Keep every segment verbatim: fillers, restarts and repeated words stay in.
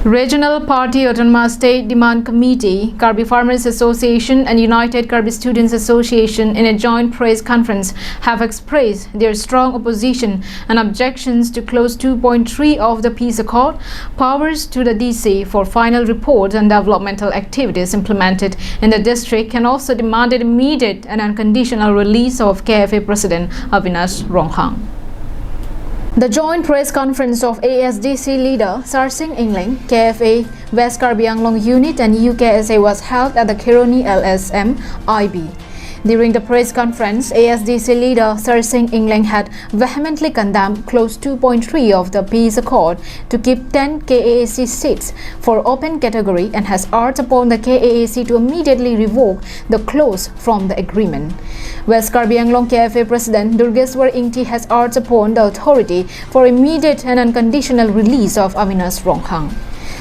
Regional Party Autonomous State Demand Committee, Karbi Farmers Association and United Karbi Students Association in a joint press conference have expressed their strong opposition and objections to clause two point three of the peace accord, powers to the D C for final report on developmental activities implemented in the district, and also demanded immediate and unconditional release of K F A President Avinash Ronghang. The joint press conference of A S D C leader Sarsing Engleng, K F A West Karbi Anglong Unit and U K S A was held at the Kheroni L S M I B. During the press conference, A S D C leader Sarsing Engleng had vehemently condemned clause two point three of the peace accord to keep ten K A A C seats for open category and has urged upon the K A A C to immediately revoke the clause from the agreement. West Karbi Anglong K F A President Durgeswar Ingti has urged upon the authority for immediate and unconditional release of Avinash Ronghang.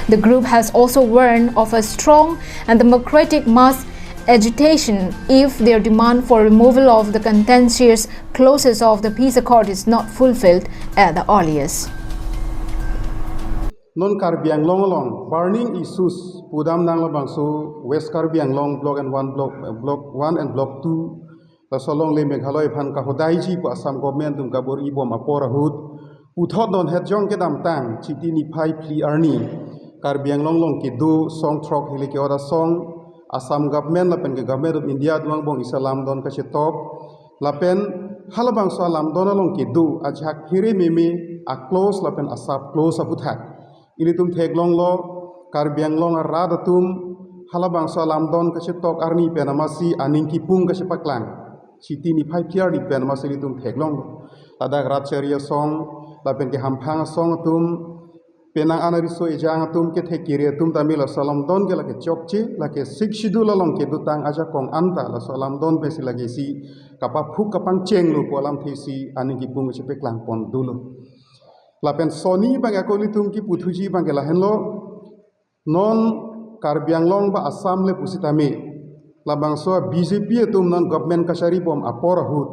The group has also warned of a strong and democratic mass agitation if their demand for removal of the contentious clauses of the peace accord is not fulfilled at the earliest. Non Karbi Anglong along burning issues pudam nang labangso West Karbi Anglong block and one block, block one and block two, laso alongle Meghalaya aphan kahodaiji pu Assam government atum kabor-i bom apor ahut puthot non het jong kedamtang Chiti niphai phli arni Karbi Anglong along kedo song throk hile ke-ot asong, Assam government lapen ke Government of India atum angbong isi alamdon kachetop, lapen halabangso alamdon along kedo ajahak phere meme a-clause lapen a-sub clause aputhak ilitum theklonglo. Karbi Anglong arat atum halabangso alamdon kachetop arni pen amatsi aning kipung kachepaklang, Chiti niphai phli arni pen amatsi ilitum theklonglo. Ladak Ratchari asong lapen ke Hamphang asong atum, penang an ariso ejang atum, kethek kere atum tame laso alamdon ke lake chokche, lake Sixth Schedule along kedotang ajakong anta laso alamdon pensi lake isi kapaphuk kapangchenglo pu alamthe si aning kipung kachepaklangpon dolo. Lapen soni abang ako ilitum kipu thuji abang ke lahenlo, non Karbi Anglong ba Assam le pusitame labangso B J P atum non government kachari bom apor ahut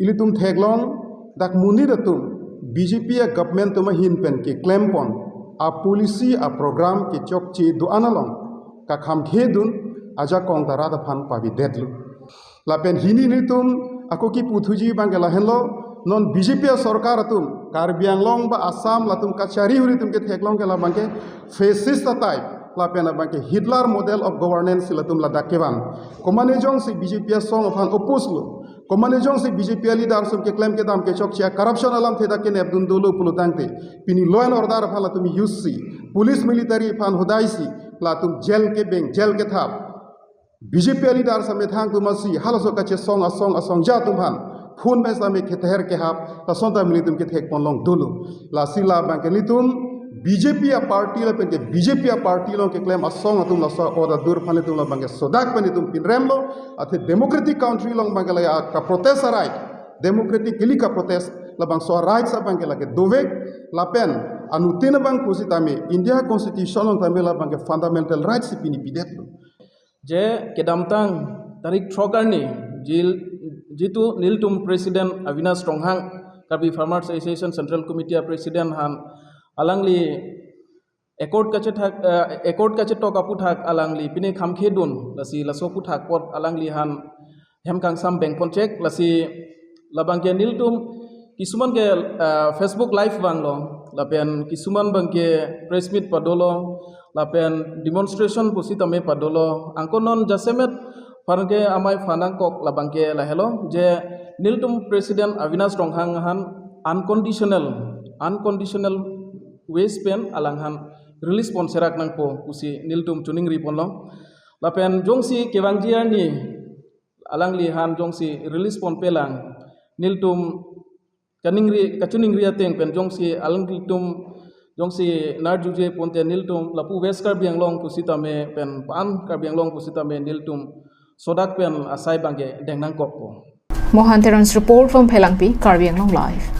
ilitum theklong, dak monit atum B J P a-government atum ahin pen keklempon a-policy a-program kechokche do-an along kakhamkhedun ajakong ta rat aphan pavedetlo. Lapen hini nelitum ako kipu thuji abang ke lahenlo, non B J P a-sorkar atum Karbi Anglong ba Assam latum kachari ahut ilitum ketheklong ke labang ke fascist a-type lapen abang ke Hitler model of governance latum ladak kevan. Komane jongsi B J P asong aphan oppose lo, komane jongsi B J P a-leader atum keklem kedam kechokche a-corruption alamthe dak kenepdun dolo pulo tangte, pini law and order aphan latum use si, police military aphan hodai si, latum jail kebeng, jail kethap, B J P a-leader samethang atum asi halaso kachesong asong asongja atum aphan phone pen same ketheher kehap, lason ta nelitum kethekponlong dolo. Lasi labang ke nelitum B J P a-party lapen ke B J P a-party along keklem asong atum laso order dur aphan nelitum labang ke sodak pen nelitum pinremlo, athe democratic country along abang ke la ka-protest a-right, democratically ka-protest labangso a-rights abang ke lake dovek, lapen anuttin abang pusitame India Constitution along tame labang ke fundamental rights si pini pidetlo. Je kedamtang tarik throk arni jil, jitu nelitum President Avinash Ronghang, Karbi Farmers Association Central Committee a-President aphan alangli accord kachethak, eh, accord kachetok aputhak alangli pine khamkhedun, lasi laso aputhak apot alangli aphan hem kangsam bengponchek, lasi labang ke nelitum kisuman ke, eh, Facebook Live vanglo, lapen kisuman abang ke press meet padolo, lapen demonstration pusitame padolo. Anke non jasemet aphan ke amei phanangkok labang ke lahelo, je nelitum President Avinash Ronghang aphan unconditional, unconditional ways pen alangphan release ponserak nangpo pusi nelitum choningriponlo. Lapen jongsi kevangji arni alangliphan jongsi release ponpelang, nelitum kaningri, kachoningri ateng pen jongsi alanglitum jongsi narjuje ponte nelitum lapu West Karbi Anglong pusitame pen pan Karbi Anglong pusitame nelitum sodak pen asai abang ke dengnangkokpo. Mohan Teron's report from Phelangpi, Karbi Anglong Live.